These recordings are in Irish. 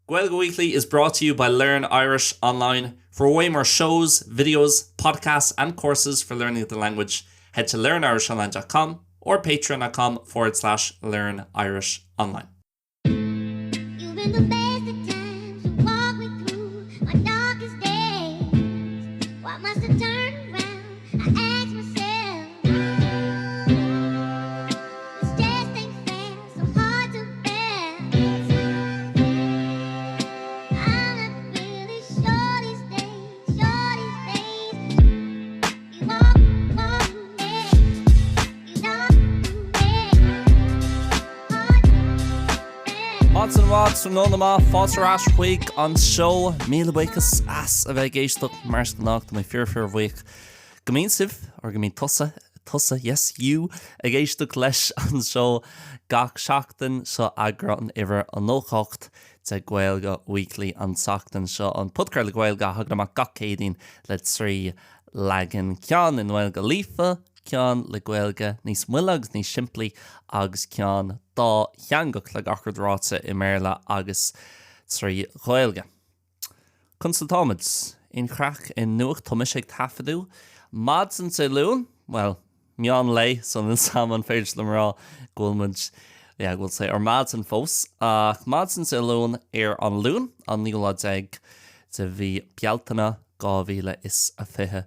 Gaeilge Weekly is brought to you by Learn Irish Online. For way more shows, videos, podcasts and courses for learning the language, head to learnirishonline.com or patreon.com forward slash learn Irish online. You've been the best of times to walk me through my darkest days. Why must I turn around? I ask myself. This just ain't fair, so hard to bear. I'm not really sure these days, sure these days. You walk, walk me, you don't me. Hard to bear. Maidin mhaith, tráthnóna maith, fáilte ar ais chuig an seó. Míle buíochas as a bheith ag éisteacht mar is gnách, tá mé fíor fíor bhuíoch go mbíonn sibh, or go mbíonn tusa, tusa, yes you, ag éisteacht leis an seó gach seachtain. Seo eagrán uimhir a 98 de Gaeilge Weekly an tseachtain seo, an podchraoladh Gaeilge a thagann amach gach Céadaoin le 3 leagan, ceann i nGaeilge líofa, ceann le Gaeilge níos moille agus níos simplí agus ceann dátheangach le gach rud ráite i mBéarla agus trí Ghaeilge. Conas atáimid? Aon chraic aon nuacht? Tá mise ag taifeadadh maidin Dé Luain, bhuel, meán lae, so níl 's a'm an féidir liom a rá go bhfuil muid, yeah, go bhfuil sé ar maidin fós, ach maidin Dé Luain ar an Luan, an naoú lá déag de mhí Bealtaine 2025.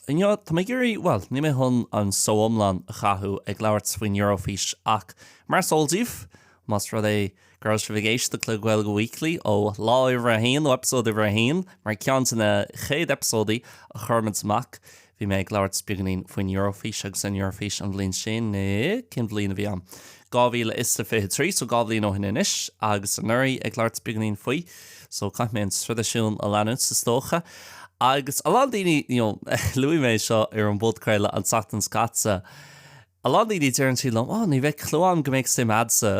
Inniu, tá mé ag iarraidh, bhuel, níl mé chun an seó iomlán a chaitheamh ag labhairt faoin Eurofís ach mar is eol daoibh, más rud é go raibh sibh ag éisteacht le Gaeilge Weekly ó lá uimhir a haon, ó eipeasóid uimhir a haon, mar ceann de na chéad eipeasóidí a chuir muid amach, bhí mé ag labhairt beagáinín faoin Eurofís agus an Eurofís an bhliain sin, cén bhliain a bhí ann? 2023, so 2 bhliain ó shin anois, agus anuraidh ag labhairt beagáinín faoi, so caithfidh mé an traidisiún a leanúint is dócha. Agus a lán daoine, you know, luaigh mé seo ar an bpodchraoladh an tseachtain seo caite, A lán daoine deireann siad liom, oh ní bheadh clue a'm go mbeadh suim a'dsa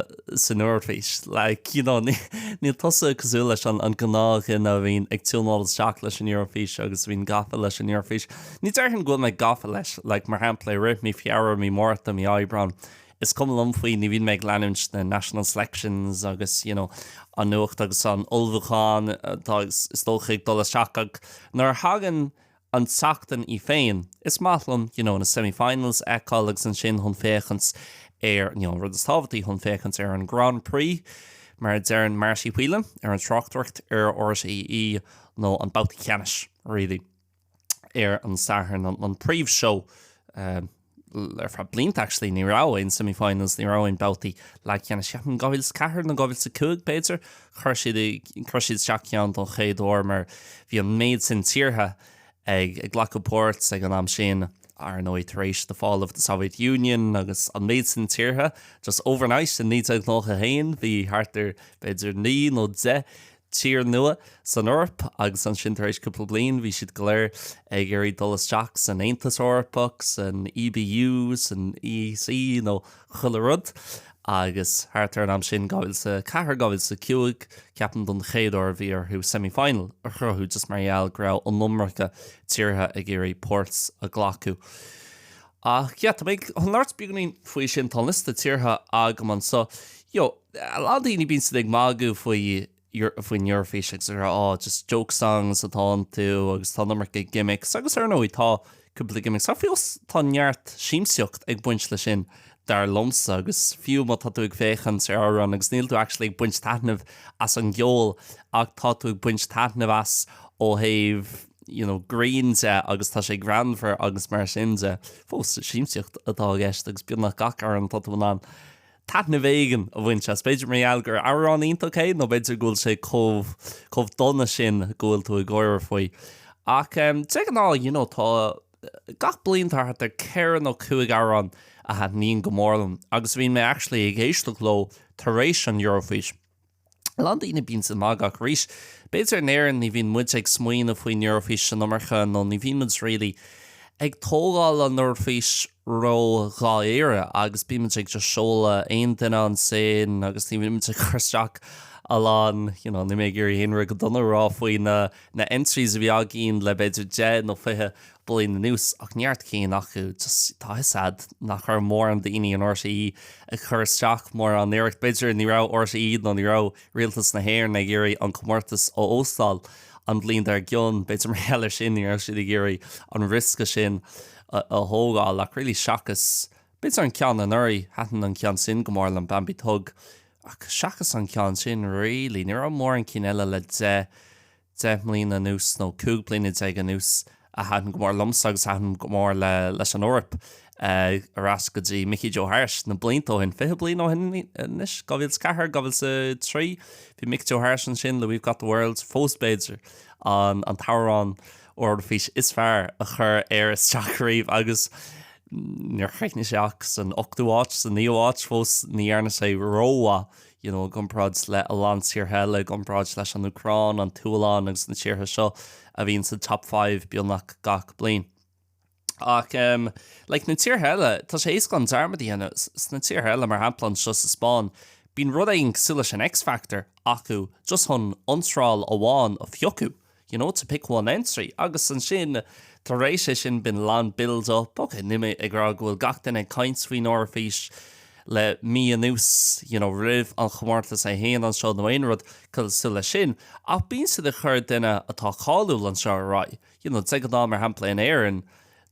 san Eoraifís, like, you know, níl tusa cosúil leis an an gnáthdhuine a bhíonn ag tiúnáil isteach leis an Eoraifís agus a bhíonn gafa leis an Eoraifís. Ní déarfainn go bhfuil mé gafa leis, like, mar shampla i rith mí Feabhra, mí Márta, mí Aibreán, is cuma liom faoi, ní bhíonn mé ag leanúint na national selections agus, you know, an nuacht agus an ullmhúchán atá is dócha ag dul isteach ach nuair a thagann an tseachtain í féin. Is maith liom you know na semi-finals a fheiceáil agus ansin chun féachaint ar you know an rud is tábhachtaí chun féachaint ar an Grand Prix mar a deireann Marty Whelan ar an tráchtaireacht ar RTÉ nó an babhta ceannais really ar an Satharn an, an príomhshow um, ar feadh blianta actually ní raibh aon semi-finals, ní raibh aon babhtaí leathcheannais. Ceapaim 2004 nó 2005 b'fhéidir, chuir siad chuir siad isteach ceann don chéad uair mar bhí an méid sin tíortha ag ag glacadh páirt ag an am sin, ar ndóigh tar éis the fall of the Soviet Union agus an méid sin tíortha just overnight in 1991 bhí thart ar b'fhéidir 9 nó 10 tír nua san Eoraip agus ansin tar éis cúpla bliain bhí siad go léir ag iarraidh dul isteach san Aontas Eorpach, san EBU, san EEC nó chuile rud agus thart ar an am sin, 2004, 2005, ceapaim don chéad uair bhí orthu semi-final a chruthú just mar gheall go raibh an iomarca tíortha ag iarraidh páirt a ghlacadh. Ach yeah, tá mé chun labhairt beagáinín faoi sin, tá liosta tíortha agam anseo. You know, a lán daoine bíonn siad ag magadh faoi faoin Eurofís agus ag rá oh just joke songs atá iontu agus tá an iomarca gimmicks agus ar ndóigh tá cúpla gimmicks ach fós tá neart siamsaíocht ag baint leis sin dar liomsa agus fiú má tá tú ag féachaint ar amhrán agus níl tú actually ag baint taitneamh as an gceol ach tá tú ag baint taitneamh as ó thaobh you know grinn de agus tá sé greannmhar agus mar sin de fós siamsaíocht atá i gceist agus beagnach gach amhrán tá tú in ann taitneamh éigin a bhaint as. B'fhéidir mar gheall gur amhrán iontach é nó b'fhéidir go bhfuil sé chomh, chomh dona sin go bhfuil tú ag gáire faoi. Ach de ghnáth, you know, tá, gach bliain tá thart ar ceithre nó cúig amhrán a thaitníonn go mór liom agus bhíonn mé actually ag éisteacht leo tar éis an Eurofís. A lán daoine bíonn siad ag magadh ach arís, b'fhéidir in Éirinn ní bhíonn muid ag smaoineamh faoin Eurofís an iomarca nó ní bhíonn muid really ag tógáil an Eurofís ró-dháiríre agus bíonn muid ag just seoladh aon duine ansin agus ní bhíonn muid ag cur isteach. a lán, you know, níl mé ag iarraidh aon rud go dona a rá faoi na na entries a bhí againn le b'fhéidir 10 nó 20 bliain anuas ach neart cinn acu just tá a fhios a'd nach raibh mórán daoine in RTÉ ag cur isteach mórán iarracht. B'fhéidir ní raibh RTÉ nó ní raibh Rialtas na hÉireann ag iarraidh an comórtas a óstáil an bhliain dár gcionn, b'fhéidir mar gheall ar sin ní raibh siad ag iarraidh an riosca sin a thógáil ach really seachas b'fhéidir an ceann anuraidh, thaitin an ceann sin go mór liom, Bambi Thug. Ach seachas an ceann sin, really, ní raibh mórán cinn eile le 10, 10 mbliana anuas nó 15 bliana anuas a thaitin go mór liomsa agus a thaitin go mór le, leis an Eoraip. Ar ais go dtí Mickey Joe Harris na blianta ó shin, 20 bliain ó shin anois, 2004, 2003, bhí Mickey Joe Harris ansin le We've Got the World, fós b'fhéidir an, an t-amhrán Eoraifíse is fearr a chuir Éire isteach riamh agus níor chríochnaigh sé ach san ochtú háit, sa naoú háit fós, ní dhearna sé rómhaith you know i gcomparáid le a lán tíortha eile, i gcomparáid leis an Úcráin, an tSualainn agus na tíortha seo a bhíonn sa top five beagnach gach bliain. Ach um, like na tíortha eile, tá sé éasca an dearmad a dhéanamh sna tíortha eile, mar shampla anseo sa Spáinn, bíonn rud éigin cosúil leis an X Factor acu just chun iontráil amháin a phiocadh. you know, to pick one entry agus ansin tar éis é sin bíonn a lán build up, ok, níl mé ag rá go bhfuil gach duine ag caint faoin Eoraifís le mí anuas, you know, roimh an chomórtas é féin anseo nó aon rud cosúil leis sin, ach bíonn siad ag cur duine atá cáiliúil anseo ar aghaidh, you know, de ghnáth mar shampla in Éirinn,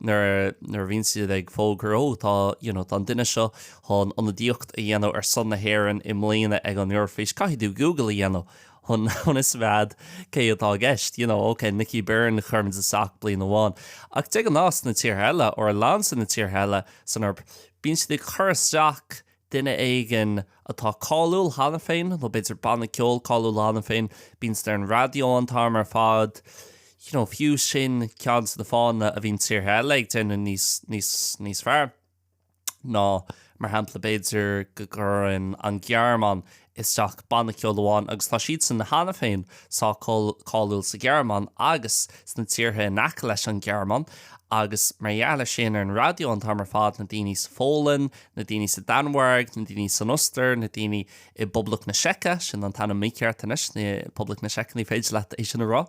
nuair nuair a bhíonn siad ag fógairt ó tá you know tá an duine seo chun ionadaíocht a dhéanamh ar son na hÉireann i mbliana ag an Eoraifís, caithfidh tú Google a dhéanamh chun chun fhios a bheith a'd cé atá i gceist, you know ok Nicky Byrne a chuir muid isteach bliain amháin. Ach de ghnáth sna tíortha eile, or a lán de na tíortha eile san Eoraip, bíonn siad ag cur isteach duine éigin atá cáiliúil cheana féin, nó b'fhéidir banna ceoil cáiliúil cheana féin, bíonn siad ar an raidió an t-am ar fad, you know, fiú sin ceann de na fáthanna a bhíonn tíortha eile ag déanamh níos, níos, níos fearr ná, mar shampla, b'fhéidir go gcuireann an Ghearmáin isteach banna ceoil amháin agus tá siadsan cheana féin sách cáiliúil sa Ghearmáin agus sna tíortha in aice leis an Ghearmáin agus mar gheall ar sin ar an raidió an t-am ar fad, na daoine sa Pholainn, na daoine sa Danmhairg, na daoine san Ostair, na daoine i bPoblacht na Seice, sin an t-ainm mícheart anois, Poblacht na Seice, ní féidir leat é sin a rá,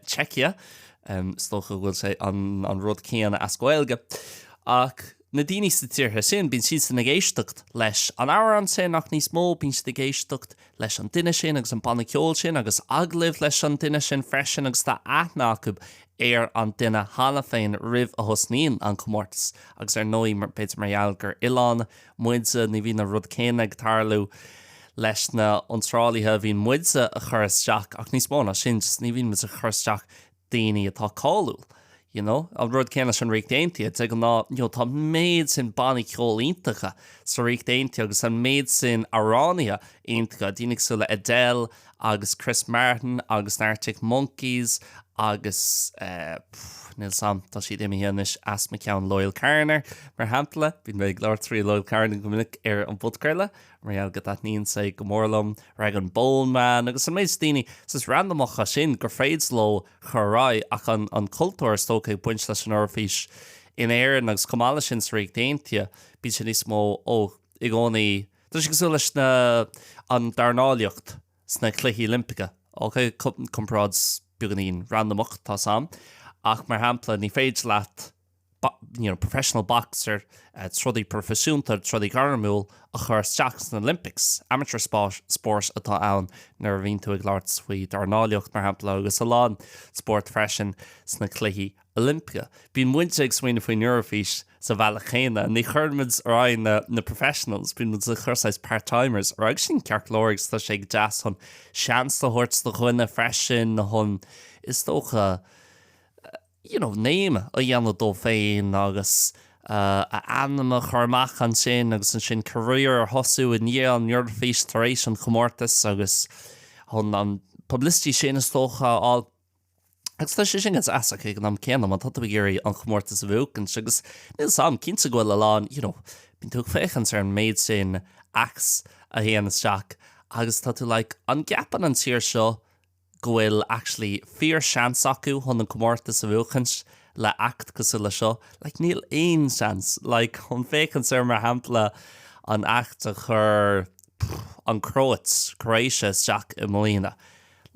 Czechia, is dócha go bhfuil sé an rud céanna as Gaeilge. Ach na daoine sna tíortha sin, bíonn siadsan ag éisteacht leis an amhrán sin ach níos mó, bíonn siad ag éisteacht leis an duine sin agus an banna ceoil sin agus agallaimh leis an duine sin freisin agus tá aithne acu ar an duine cheana féin roimh a thosnaíonn an comórtas agus ar ndóigh b'fhéidir mar gheall gur oileán muide ní bhíonn an rud céanna ag tarlú leis na hiontrálaithe a bhíonn muide a chur isteach ach níos mó ná sin just ní bhíonn muid ag cur isteach daoine atá cáiliúil, you know. An rud céanna leis an Ríocht Aontaithe, de ghnáth, you know, tá an méid sin bannaí ceoil iontacha sa Ríocht Aontaithe agus an méid sin amhránaithe iontacha, daoine cosúil le Adele agus Chris Martin agus na Arctic Monkeys agus eh, pff, níl 's a'm, tá siad imithe anois as mo cheann, Loyle Carner, mar shampla, bíonn mé ag labhairt faoi Loyle Carner go minic ar an bpodchraoladh, mar gheall go dtaitníonn sé go mór liom, Rag & Bone Man agus an méid daoine saghas randamacha sin gur féidir leo chur ar aghaidh ach an an cultúr is dócha ag baint leis an Eoraifís in Éirinn agus chomh maith leis sin sa Ríocht Aontaithe bíonn sé níos mó ó i gcónaí tá sé cosúil leis na an dornálaíocht sna Cluichí Oilimpeacha ok comparáid beagáinín randamach tá 's a'm ach mar shampla ní féidir leat you know, professional boxer, trodaí proifisiúnta, trodaí gairmiúil a chur isteach sna Olympics. Amateur sport atá ann nuair a bhíonn tú ag labhairt faoi dornálaíocht, mar shampla, agus a lán spórt freisin sna Cluichí Oilimpeacha. Bíonn muid ag smaoineamh faoin Eoraifís sa bhealach chéanna. Ní chuireann muid ar aghaidh na, na professionals, bíonn muid ag cur saghas part-timers ar aghaidh. Sin ceart go leor agus tá sé go deas chun seans a thabhairt do dhuine freisin chun, is dócha, you know, name a dhéanamh dó féin agus a ainm a chur amach ansin agus ansin career a thosú i ndiaidh an Eoraifís tar éis an chomórtais agus chun an publicity sin is dócha a fháil. Agus tá sé sin go deas ach ag an am céanna má tá tú ag iarraidh an chomórtas a bhuachaint agus níl 's a'm, cinnte go bhfuil a lán, you know, bíonn tú ag féachaint ar an méid sin acts a théann isteach agus tá tú like, an gceapann an tír seo go bhfuil actually fíor seans acu chun an comórtas a bhuachaint le act cosúil le seo, like níl aon seans, like chun féachaint ar mar shampla an act a chuir. An Chróit, Croatia, isteach i mbliana.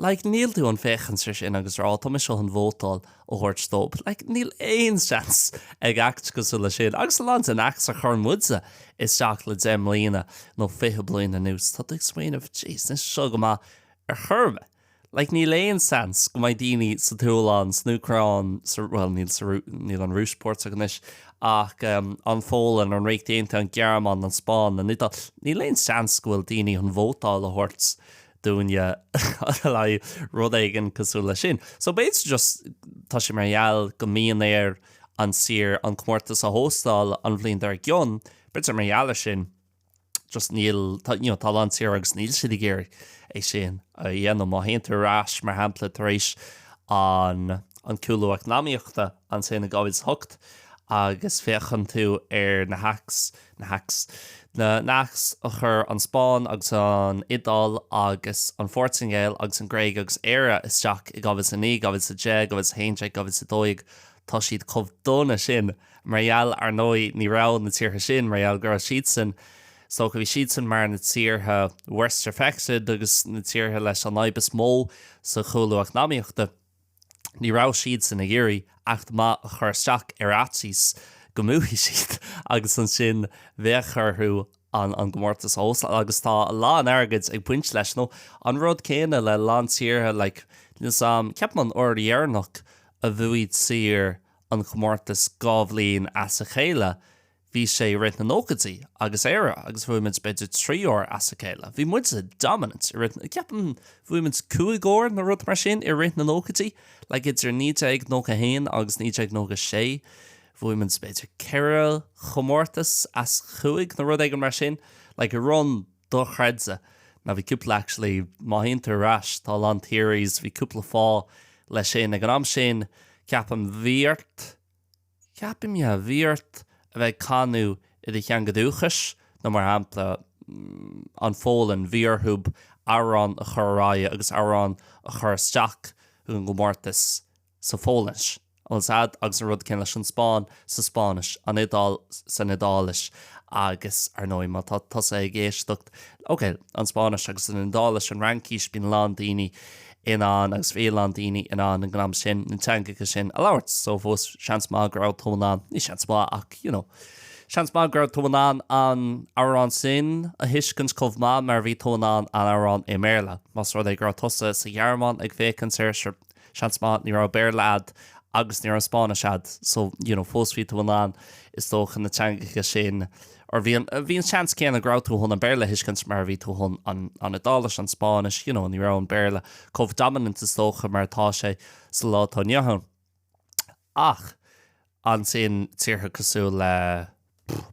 Like, níl tú chun féachaint ar sin agus rá, tá mise chun vótáil a thabhairt dóibh. Like, níl aon seans ag act cosúil leis sin. Agus a lán den acts a chuir muide isteach le 10 mbliana nó 20 bliain anuas, tá tú ag smaoineamh, jeez, níl sé seo go maith ar chor ar bith. Like, níl aon seans go mbeidh daoine sa tSualainn, san Úcráin, sa, bhuel, níl sa Rú, níl an Rúis páirteach anois, ach an Pholainn, an Ríocht Aontaithe, an Ghearmáin, an Spáinn, an Iodáil, níl aon seans go bhfuil daoine chun vótáil a thabhairt dúinne le haghaidh rud éigin cosúil leis sin. So b'fhéidir just tá sé mar gheall go mbíonn ar an tír an comórtas a hóstáil an bhliain dár gcionn, b'fhéidir mar gheall ar sin, just níl, tá, you know, tá a lán tíortha agus níl siad ag iarraidh é sin a dhéanamh. Má théann tú ar ais, mar shampla, tar éis an, an cúlú eacnamaíochta ansin i 2008 agus féachann tú ar na hacts, na hacts, na acts a chuir an Spáinn agus an Iodáil agus an Phortaingéil agus an Ghréig agus Éire isteach i 2009, 2010, 2011, 2012, tá siad chomh dona sin. Mar gheall, ar ndóigh, ní raibh na tíortha sin, mar gheall go raibh siadsan, is dócha, bhí siadsan mar na tíortha worst affected agus na tíortha leis an fhadhb is mó sa chúlú eacnamaíochta, ní raibh siadsan ag iarraidh act maith a chur isteach ar fhaitíos go mbuafaidh siad agus ansin bheadh orthu an an gcomórtas a óstáil agus tá a lán airgid ag baint leis nó an rud céanna le lán tíortha like níl 's a'm, ceapaim an uair dheireanach a bhuaigh tír an chomórtas 2 bhliain as a chéile, bhí sé i rith na nóchaidí agus Éire agus bhuaigh muid b'fhéidir 3 uair as a chéile. Bhí muide dominant i rith na, ceapaim bhuaigh muid 5 uair nó rud mar sin i rith na nóchaidí, like idir 1991 agus 1996 bhuaigh muid b'fhéidir 4 chomórtas as 5 nó rud éigin mar sin, like run dochreidte. Now bhí cúpla actually, má théann tú ar ais, tá a lán theories, bhí cúpla fáth leis sin. Ag an am sin, ceapaim, bhí ort, ceapaim, yeah, bhí ort a bheith ag canadh i do theanga dúchais, nó mar shampla, an Pholainn, bhí orthu amhrán a chur ar aghaidh agus amhrán a chur isteach chuig an gcomórtas sa Pholainnis. An bhfuil 's a'd agus an rud céanna leis an Spáinn sa Spáinnis, an Iodáil san Iodáilis agus ar ndóigh má tá tusa ag éisteacht, ok, an Spáinnis agus an Iodáilis, an Fhraincis, bíonn a lán daoine in ann agus bhí a lán daoine in ann ag an am sin na teangacha sin a labhairt so fós seans maith go raibh tú in ann, ní seans maith ach you know, seans maith go raibh tú in ann an amhrán sin a thuiscint chomh maith mar a bhí tú in ann an amhrán i mBéarla. Más rud é go raibh tusa sa Ghearmáin ag féachaint air, sure, Seans maith ní raibh Béarla a'd agus ní raibh Spáinnis a'd so you know fós bhí tú in ann is dócha na teangacha sin or bhí an bhí an seans céanna go raibh tú chun an Béarla a thuiscint mar a bhí tú chun an an Iodáilis, an Spáinnis, you know ní raibh an Béarla chomh dominant is dócha mar atá sé sa lá atá inniu ann. Ach ansin tíortha cosúil le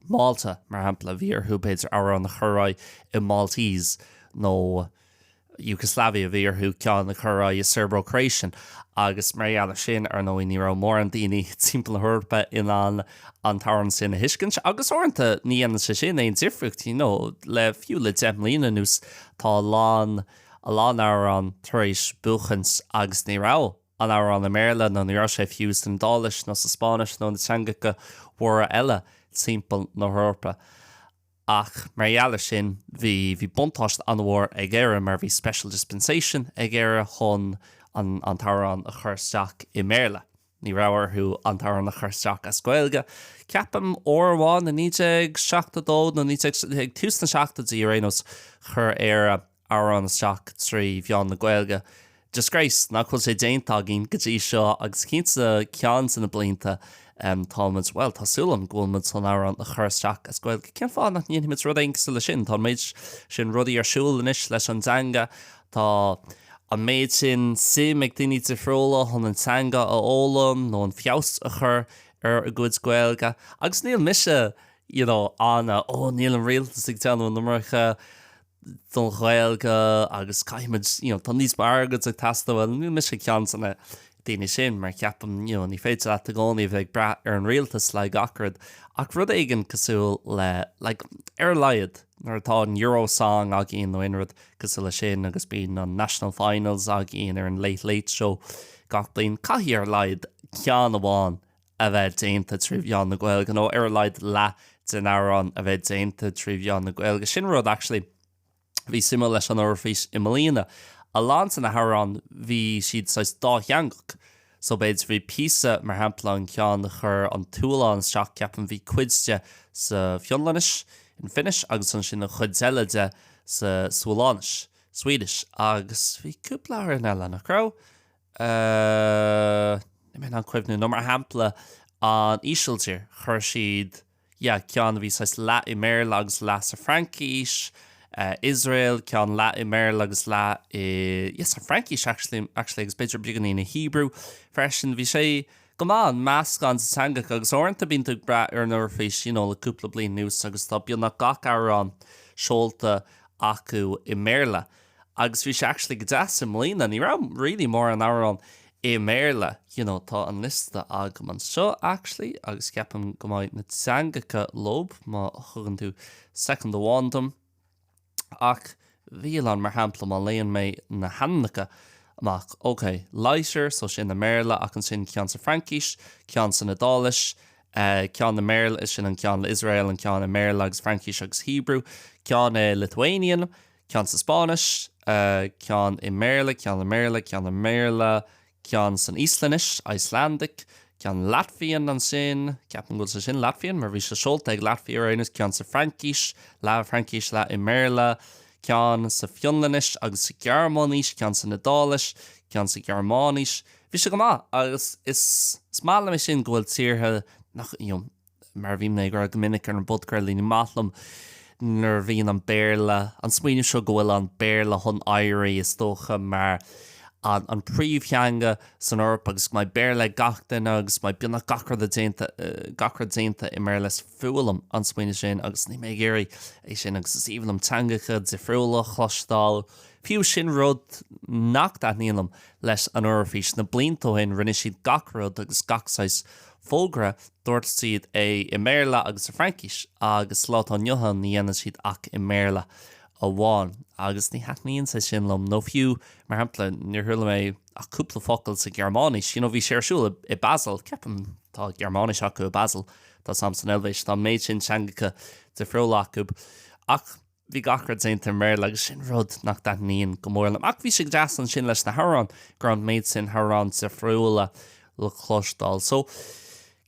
Malta, mar shampla, bhí orthu b'fhéidir amhrán a chur ar aghaidh i Maltese nó Yugoslavia, bhí orthu ceann a chur ar aghaidh i Serbo-Croatian agus mar gheall ar sin, ar ndóigh, ní raibh mórán daoine timpeall na hEorpa in ann an t-amhrán sin a thuiscint agus uaireanta ní dhéanann sé sin aon difríocht, you know, le fiú le 10 mbliana anuas tá a lán, a lán amhrán tar éis buachaint agus ní raibh. an amhrán i mBéarla nó ní raibh sé fiú san Iodáilis nó sa Spáinnis nó na teangacha mhóra eile timpeall na hEorpa. Ach mar gheall ar sin bhí bhí buntáiste an-mhór ag Éire mar bhí special dispensation ag Éire chun an an t-amhrán a chur isteach i mBéarla. Ní raibh orthu an t-amhrán a chur isteach as Gaeilge. Ceapaim uair amháin i 1972 nó 19 ag tús na seachtóidí ar aon nós chuir Éire amhrán isteach trí mheán na Gaeilge. Disgrace nach bhfuil sé déanta againn go dtí seo agus cinnte ceann de na blianta táimid, bhuel, tá súil agam go bhfuil muid chun amhrán a chur isteach as Gaeilge. Cén fáth nach ndéanfaimid rud éigin cosúil leis sin? Tá an méid sin rudaí ar siúl anois leis an dteanga, tá an méid sin suim ag daoine difriúla chun an teanga a fhoghlaim nó an feabhas a chur ar a gcuid Gaeilge agus níl mise, you know, ana, oh níl an rialtas ag déanamh an iomarca, don Ghaeilge agus caithfimid, you know, tá níos mó airgid ag teastáil, bhuel, níl mise ceann de na daoine sin mar ceapaim, you know, ní féidir leat i gcónaí a bheith ag brath ar an rialtas le gach rud ach rud éigin cosúil le, like, ar a laghad nuair atá an Eurosong againn nó aon rud cosúil le sin agus bíonn an National Finals againn ar an Late Late Show gach bliain, caithfidh ar a laghad ceann amháin a bheith déanta trí mheán na Gaeilge, nó ar a laghad leath den amhrán a bheith déanta trí mheán na Gaeilge. Sin rud actually. Bhí suimiúil leis an Eoraifís i mbliana. A lán de na hamhráin bhí siad saghas dátheangach. So b'fhéidir bhí píosa, mar shampla an ceann a chuir an tSualainn isteach, ceapaim bhí cuid de sa Fhionlainnis, in Finnish, agus ansin an chuid eile de sa Sualainnis, Swedish. Agus bhí cúpla amhrán eile, nach raibh? Eh, níl mé in ann cuimhniú. Nó mar shampla an Ísiltír, chuir siad yeah, ceann a bhí saghas leath i mBéarla agus leath sa Fraincis, Iosrael, ceann leath i mBéarla agus leath i, yeah, sa Fraincis actually, actually agus b'fhéidir beagáinín i Hebrew freisin. Bhí sé go maith, an meascán de teangacha agus uaireanta bíonn tú ag brath ar an Eoraifís, you know, le cúpla bliain anuas agus tá beagnach gach amhrán seolta acu i mBéarla. Agus bhí sé actually go deas i mbliana, ní raibh really mórán amhrán i mBéarla, you know, tá an liosta agam anseo actually agus ceapaim go mbeidh na teangacha leob má thugann tú soicind amháin dom. Ach bhí a lán, mar shampla má léann mé na hainmneacha amach, ok, Lighter, so sin i mBéarla ach ansin ceann sa Fraincis, ceann san Iodáilis, ceann i mBéarla, sin an ceann le Iosrael, an ceann i mBéarla agus Fraincis agus Hebrew, ceann i Lithuanian, ceann sa Spáinnis, ceann i mBéarla, ceann i mBéarla, ceann i mBéarla, ceann san Íoslainnis, Icelandic, ceann Latvian ansin, ceapaim go bhfuil sé sin Latvian mar bhí sé seolta ag Latvia ar aon nós, ceann sa Fraincis, leath i Fraincis, leath i mBéarla, ceann sa Fionlainnis agus sa Ghearmáinis, ceann san Iodáilis, ceann sa Ghearmáinis. Bhí sé go maith agus is maith liom é sin go bhfuil tíortha nach, you know, Mar a bhíonn mé ag rá go minic ar an bpodchraoladh, ní maith liom nuair a bhíonn an Béarla, an smaoineamh seo go bhfuil an Béarla chun éirí, is dócha, mar an príomhtheanga san Eoraip agus go mbeidh Béarla ag gach duine agus go mbeidh beagnach gach rud déanta, gach rud déanta i mBéarla. Is fuath liom an smaoineamh sin agus níl mé ag iarraidh é sin agus is aoibhinn liom teangacha difriúla a chloisteáil. Fiú sin rud nach dtaitníonn liom leis an Eoraifís. Na blianta ó shin rinne siad gach rud agus gach saghas fógra Dúirt siad é i mBéarla agus sa Fraincis agus sa lá atá inniu ann ní dhéanann siad ach i mBéarla amháin agus ní thaitníonn sé sin liom nó fiú mar shampla níor chuala mé ach cúpla focal sa Ghearmáinis you know bhí sé ar siúl i Basel ceapaim tá Gearmáinis acu i Basel tá sam san Eilvéis tá an méid sin teangacha difriúla acu ach Bhí gach rud déanta i mBéarla agus sin rud nach dtaitníonn go mór liom. Ach bhí sé go deas ansin leis na hamhráin, go raibh an méid sin amhráin difriúla le cloisteáil. So,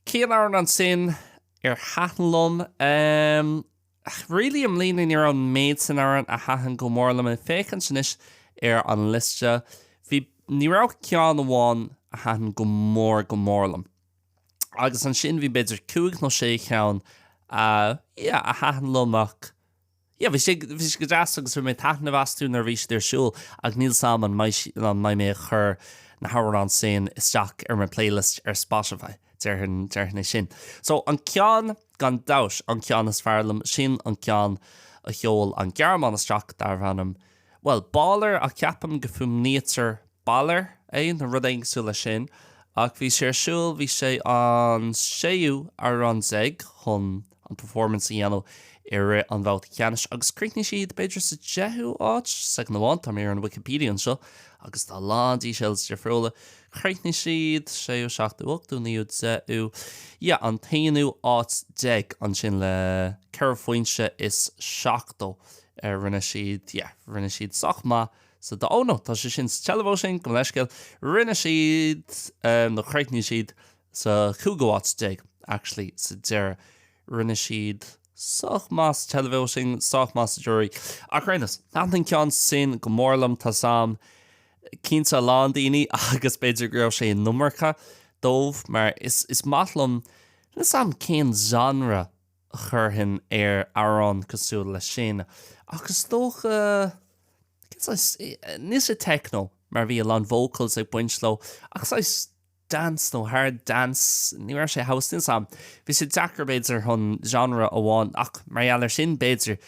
cén amhrán ansin ar thaitin liom? Ehm, really i mbliana ní raibh an méid sin amhrán a thaitin go mór liom. Ag féachaint anois ar an liosta, bhí, ní raibh ceann amháin a thaitin go mór go mór liom. Agus ansin bhí b'fhéidir cúig nó sé cheann a, yeah, a thaitin liom ach, yeah, bhí sé, bhí sé go deas agus bhain mé taitneamh astu nuair a bhí siad ar siúl ach níl 's a'm an mbeidh, an mbeidh mé ag cur na hamhráin sin isteach ar mo playlist ar Spotify, déarfainn, déarfainn é sin. So, an ceann, gan dabht, an ceann is fearr liom, sin an ceann a sheol an Ghearmáin isteach darbh ainm, bhuel, Baller ach ceapaim go fuaimnítear Baller é nó rud éigin cosúil leis sin ach bhí sé ar siúl, bhí sé an séú amhrán déag chun an performance a dhéanamh i rith an bhabhta ceannais agus chríochnaigh siad b'fhéidir sa deichiú áit, soicind amháin, tá mé ar an Wikipedia anseo agus tá a lán details difriúla, chríochnaigh siad séú, seachtú, ochtú, naoú, deichiú, yeah, an t-aonú áit déag ansin le ceithre phointe is 70 rinne siad, yeah, rinne siad sách maith Sa dá, oh no, tá sé sin sa televoting, gabh mo leithscéal, rinne siad, nó chríochnaigh siad sa chúigiú háit déag, actually, sa deireadh. Rinne siad sách maith sa televoting, sách maith sa jury. Ach ar aon nós, thaitin an ceann sin go mór liom, tá 's a'm, cinnte a lán daoine agus b'fhéidir go raibh sé an iomarca dóibh, mar is, is maith liom, níl 's a'm cén genre a chuirfinn ar amhrán cosúil leis sin ach is dócha, cén saghas, níl sé techno mar bhí a lán vocals ag baint leo ach saghas dance nó hard dance, ní raibh sé house, níl 's a'm. Bhí sé deacair b'fhéidir chun genre amháin ach mar gheall ar sin b'fhéidir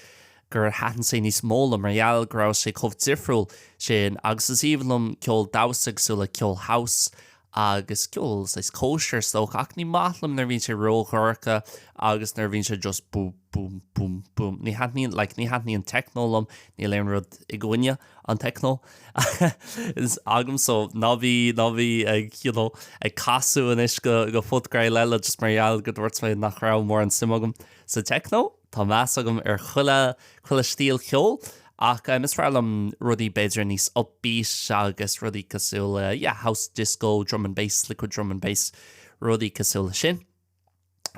gur thaitin sé níos mó liom mar gheall go raibh sé chomh difriúil sin agus is aoibhinn liom ceol damhsa cosúil le ceol house agus ceol saghas cóisir is dócha, ach ní maith liom nuair a bhíonn sé ródhorcha agus nuair a bhíonn sé just boom, boom, boom, boom. Ní thaitníonn, like, ní thaitníonn techno liom, níl aon rud i gcoinne an techno is agam so ná bí, ná bí ag, you know, ag casadh anois go, go podchraoladh eile just mar gheall go dúirt mé nach raibh mórán suim agam sa techno. Tá meas agam ar chuile, chuile stíl cheoil. Ach is fearr liom rudaí b'fhéidir níos upbeat agus rudaí cosúil le, yeah, house, disco, drum and bass, liquid drum and bass, rudaí cosúil le sin.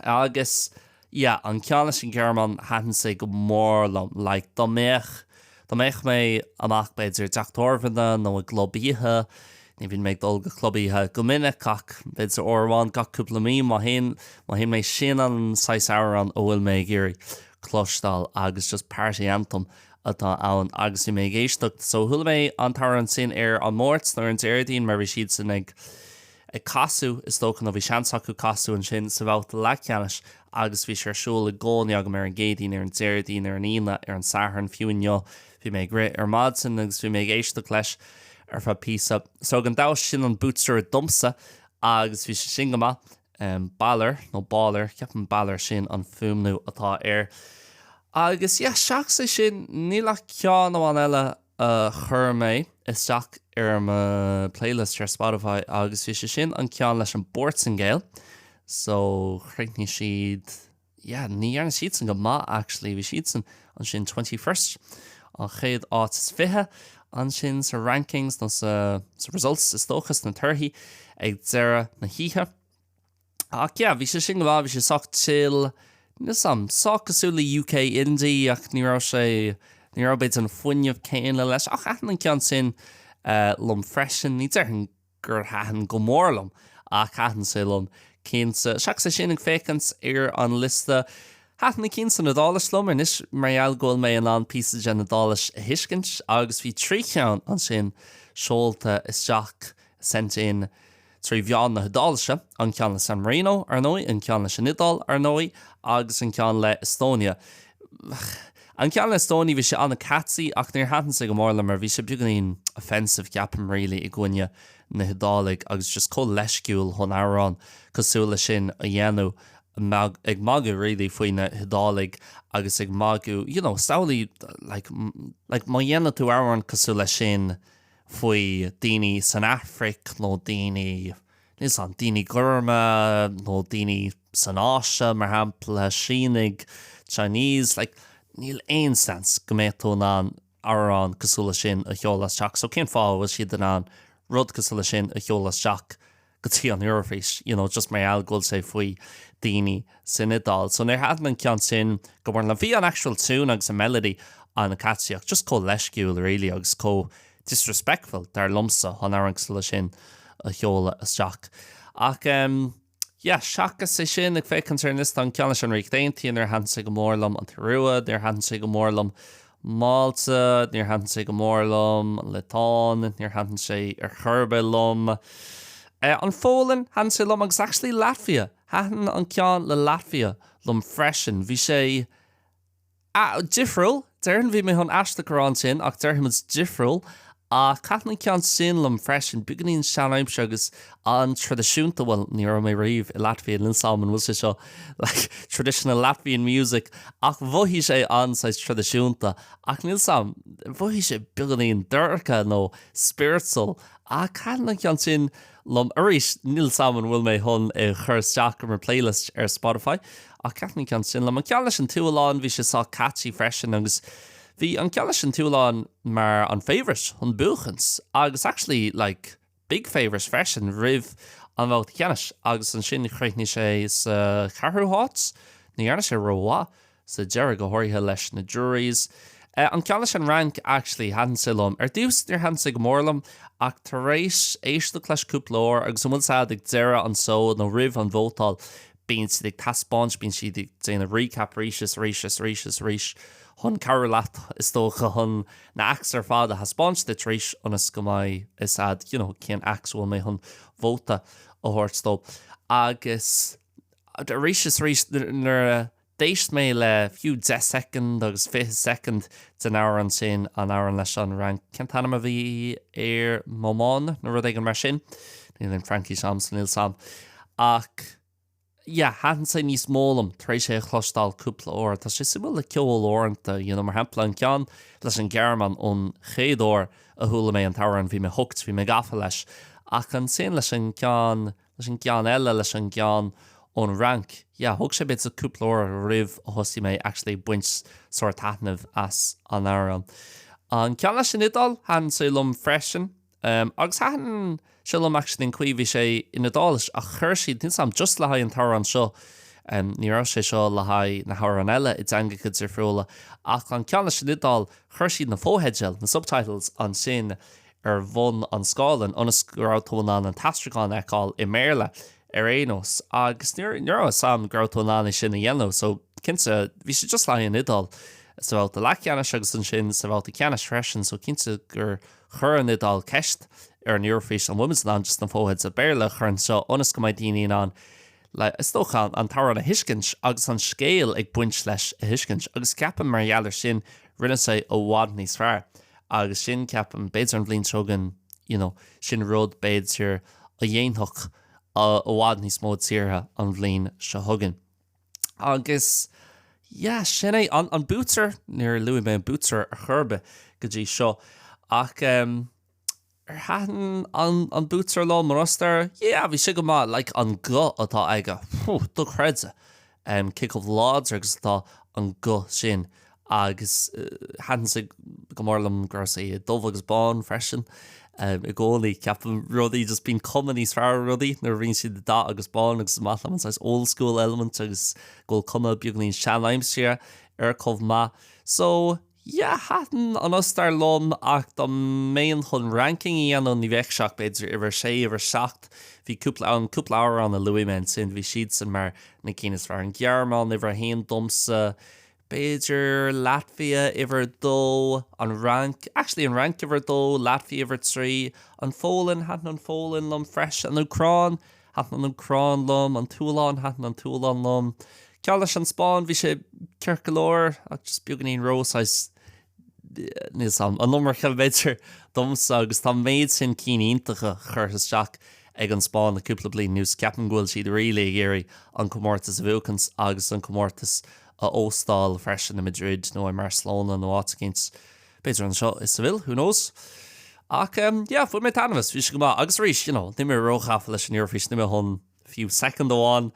Agus, yeah, an ceann leis an Ghearmáin, thaitin sé go mór liom. Like, dá mbeadh, dá mbeadh mé amach b'fhéidir i dteach tábhairne nó i gclub oíche, ní bhíonn mé ag dul go club oíche go minic ach b'fhéidir uair amháin gach cúpla mí, má théann, má théann mé sin an saghas amhrán a bhfuil mé ag iarraidh cloisteáil agus just party anthem atá ann agus bhí mé ag éisteacht. So chuala mé an t-amhrán sin ar an Máirt nó ar an Déardaoin mar bhí siadsan ag ag casadh, is dócha, nó bhí seans acu casadh ansin sa bhabhta leathcheannais agus bhí sé ar siúl i gcónaí agam ar an gCéadaoin, ar an Déardaoin, ar an Aoine, ar an Satharn, fiú inniu. Bhí mé ag rith ar maidin agus bhí mé ag éisteacht leis ar feadh píosa. So gan dabht sin an buaiteoir domsa agus bhí sé sin go maith. Balor, nó Balor, ceapaim Balor sin an fuaimniú atá air. Agus yeah, seachas é sin, níl ach ceann amháin eile a chuir mé isteach ar mo playlist ar Spotify agus bhí sé sin an ceann leis an bPortaingéil so chríochnaigh siad yeah ní dhearna siadsan go maith actually bhí siadsan ansin 21st an chéad áit is 20 ansin sa rankings nó sa sa results is dócha sna torthaí ag deireadh na hoíche. Ach yeah, bhí sé sin go maith, bhí sé sách chill, níl 'fhios a'm, sách cosúil le UK Indie ach ní raibh sé, ní raibh b'fhéidir an fuinneamh céanna leis ach thaitin an ceann sin liom freisin, ní déarfainn gur thaitin go mór liom ach thaitin sé liom cinnte. Seachas é sin ag féachaint ar an liosta, thaitin na cinn san Iodáilis liom anois mar gheall go bhfuil mé in ann píosa den Iodáilis a thuiscint agus bhí 3 cheann ansin seolta isteach, sent in, 3 mheán na hIodáilise, an ceann le San Marino, ar ndóigh, an ceann leis an Iodáil, ar ndóigh, agus an ceann le Estonia. An ceann le Estonia, bhí sé an-catchy ach níor thaitin sé go mór liom mar bhí sé beagáinín offensive, ceapaim, really, i gcoinne na hIodálaigh agus just chomh leisciúil chun amhrán cosúil le sin a dhéanamh, ag magadh really faoi na hIodálaigh agus ag magadh, you know, samhlaigh, like, like má dhéanann tú amhrán cosúil le sin, faoi daoine san Afraic nó daoine, níl 'fhios a'm, daoine gorma nó daoine san Áise, mar shampla, Sínigh, Chinese, like, níl aon seans go mbeadh tú in ann amhrán cosúil leis sin a sheoladh isteach. So cén fáth a bhfuil siad in ann rud cosúil leis sin a sheoladh isteach go dtí an Eoraifís, you know, just mar gheall go bhfuil sé faoi daoine san Iodáil. So níor thaitin an ceann sin go mór liom. Bhí an actual tune agus an melody an-catchy ach just chomh leisciúil really agus chomh disrespectful dar liomsa chun amhrán cosúil leis sin a sheoladh isteach. Ach em yeah, seachas é sin, ag féachaint ar an liosta, an ceann leis an Ríocht Aontaithe, níor thaitin sé go mór liom, an tIorua, níor thaitin sé go mór liom, Málta, níor thaitin sé go mór liom, an Liotuáin, níor thaitin sé ar chor ar bith liom, an Pholainn, thaitin sé liom agus actually Latvia, thaitin an ceann le Latvia liom freisin, bhí sé difriúil, déarfainn, bhí mé chun aisteach a rá ansin ach déarfaidh muid difriúil Ach thaitin an ceann sin liom freisin, beagáinín seanaimseartha agus an-traidisiúnta, bhuel, ní raibh mé riamh i Latvia, níl 'fhios a'm an bhfuil sé seo like traditional Latvian music, ach mhothaigh sé an-saghas traidisiúnta, ach níl 'fhios a'm, mhothaigh sé beagáinín dorcha nó spiritual, ach thaitin an ceann sin liom. Arís, níl 'fhios a'm an bhfuil mé chun é a chur isteach ar mo playlist ar Spotify, ach thaitin an ceann sin liom. An ceann leis an tSualainn, bhí sé sách catchy freisin agus Bhí an ceann leis an tSualainn mar an favourite chun buachaint agus actually like big favourite freisin roimh an bhabhta ceannais agus ansin chríochnaigh sé sa cheathrú háit. Ní dhearna sé rómhaith sa deireadh go háirithe leis na juries. An ceann leis an Fhrainc actually thaitin sé liom. Ar dtús níor thaitin sé go mór liom ach tar éis éisteacht leis cúpla uair agus an bhfuil 'fhios a'd ag deireadh an seó nó roimh an vótáil Bíonn siad ag taispeáint, bíonn siad ag déanamh recap arís is arís is arís is arís chun cabhrú leat, is dócha, chun na acts ar fad a thaispeáint duit arís ionas go mbeidh fhios a'd, you know, cén acts a bhfuil mé chun vóta a thabhairt dó. Agus arís is arís nuair a d'éist mé le fiú 10 soicind agus 20 soicind den amhrán sin, an amhrán leis an Fhrainc, cén t-ainm a bhí air, Maman nó rud éigin mar sin, níl aon Fraincis a'm so níl 'fhios a'm. Ach yeah, thaitin sé níos mó liom tar éis é a chloisteáil cúpla uair. Tá sé suimiúil le ceol uaireanta, you know, mar shampla an ceann leis an Ghearmáin ón chéad uair a chuala mé an t-amhrán bhí mé hooked, bhí mé gafa leis. Ach ansin leis an gceann, leis an gceann eile, leis an gceann ón Fhrainc, yeah, thóg sé b'fhéidir cúpla uair roimh a thosaigh mé actually ag baint sórt taitneamh as an amhrán. An ceann leis an Iodáil, thaitin sé liom freisin. Agus thaitin sé liom actually an chaoi a bhí sé in Iodáilis ach chuir siad, níl 's a'm, just le haghaidh an t-amhrán seo, ní raibh sé seo le haghaidh na hamhráin eile i dteangacha difriúla, ach an ceann leis an Iodáil, chuir siad na fotheidil, na subtitles, ansin ar bhun an scáileáin ionas go raibh tú in ann an t-aistriúchán a fheiceáil i mBéarla ar aon nós. Agus ní raibh a fhios a'm go raibh tú in ann é sin a dhéanamh so cinnte bhí sé just le haghaidh an Iodáil sa bhabhta leathcheannais agus ansin sa bhabhta ceannais freisin so cinnte gur chuir an Iodáil ceist ar an Eoraifís an bhfuil muid in ann just na fotheidil Béarla a chur anseo ionas go mbeidh daoine in ann le, is dócha, an t-amhrán a thuiscint agus an scéal ag baint leis a thuiscint agus ceapaim mar gheall ar sin rinne sé i bhfad níos fearr agus sin ceapaim b'fhéidir an bhliain seo chugainn you know sin rud b'fhéidir a dhéanfadh i bhfad níos mó tíortha an bhliain seo chugainn. Agus yeah, sin é an, an buaiteoir, níor luaigh mé an buaiteoir ar chor ar bith go dtí seo ach um, ar thaitin an, an buaiteoir liom, an Ostair? Yeah, bhí sé go maith, like an guth atá aige, whew, dochreidte. Um, cé chomh láidir agus atá an guth sin. Agus thaitin sé go mór liom go raibh sé i dubh agus bán freisin. I gcónaí ceapaim rudaí just bíonn cuma níos fearr ar rudaí nuair a bhíonn siad i dath agus bán agus is maith liom an saghas old school element agus go bhfuil cuma beagainín seanaimseartha air chomh maith. So, yeah, thaitin an Ostair liom ach dá mbeinn chun ranking a dhéanamh ní bheadh sé ach b'fhéidir uimhir a sé, uimhir a seacht. Bhí cúpla ann, cúpla amhrán a luaigh mé ansin, bhí siadsan mar na cinn is fearr. An Ghearmáin uimhir a haon domsa, B'fhéidir Latvia uimhir a dó, an Fhrainc, actually an Fhrainc uimhir a dó, Latvia uimhir a trí, an Pholainn, thaitin an Pholainn liom freisin, an Úcráin, thaitin an Úcráin liom, an tSualainn, thaitin an tSualainn liom. Ceann leis an Spáinn, bhí sé ceart go leor ach just beagáinín ró saghas, níl 's a'm, an iomarca b'fhéidir domsa agus tá an méid sin cinn iontacha curtha isteach ag an Spáinn le cúpla bliain anuas, ceapaim go bhfuil siad really ag iarraidh an comórtas a bhuachaint agus an comórtas a óstáil freisin i Madrid nó i mBarcelona nó áit eicínt, b'fhéidir anseo i Seville, who knows? Ach yeah, bhain mé taitneamh as, bhí sé go maith agus arís, you know, níl mé róghafa leis an Eoraifís, níl mé chun fiú soicind amháin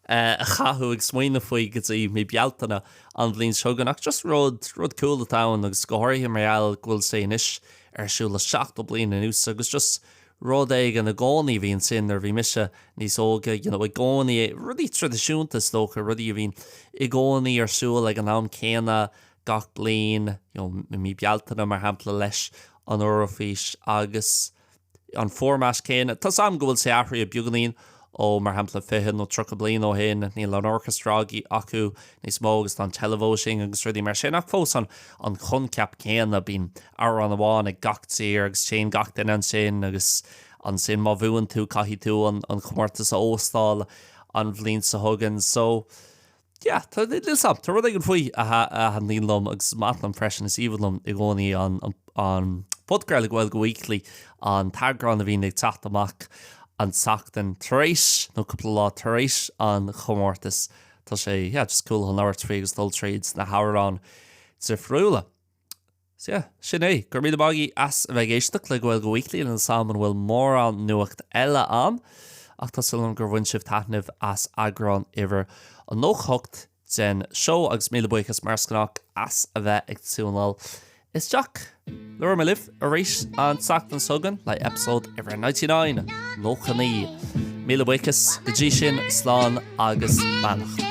a chaitheamh ag smaoineamh faoi go dtí mí Bealtaine an bhliain seo chugainn ach just rud, rud cool atá ann agus go háirithe mar gheall go bhfuil sé anois ar siúl le 70 bliain anuas agus just rud éigin i gcónaí a bhí ansin nuair a bhí mise níos óige, you know, i gcónaí, rudaí traidisiúnta is dócha, rudaí a bhíonn i gcónaí ar siúl ag an am céanna gach bliain, you know, i mí Bealtaine mar shampla leis an Eoraifís agus an format céanna. Tá 's a'm go bhfuil sé athraithe beagáinín ó mar shampla 20 nó 30 bliain ó shin, níl an orchestra acu níos mó agus tá an televoting agus rudaí mar sin ach fós an an coincheap céanna, bíonn amhrán amháin ag gach tír agus téann gach duine ansin agus ansin má bhuann tú caithfidh tú an an comórtas a óstáil an bhliain seo chugainn. So yeah, tá níl 's a'm, tá rud éigin faoi a thaitníonn liom agus is maith liom freisin, is aoibhinn liom i gcónaí an an podchraoladh Gaeilge Weekly, an t-eagrán a bhíonn ag teacht amach an tseachtain tar éis nó cúpla lá tar éis an chomórtais. Tá sé, yeah, just cool chun labhairt faoi agus dul tríd na hamhráin difriúla. So yeah, sin é. Go raibh míle maith agaibh as a bheith ag éisteacht le Gaeilge Weekly níl 's a'm an bhfuil mórán nuacht eile ann ach tá súil agam gur bhain sibh taitneamh as eagrán uimhir a 98 den seó agus míle buíochas mar is gnách as a bheith ag tiúnáil isteach. Labhróidh mé libh arís an tseachtain seo chugainn le episode uimhir 99, 99. Míle buíochas, go dtí sin, slán agus beannacht.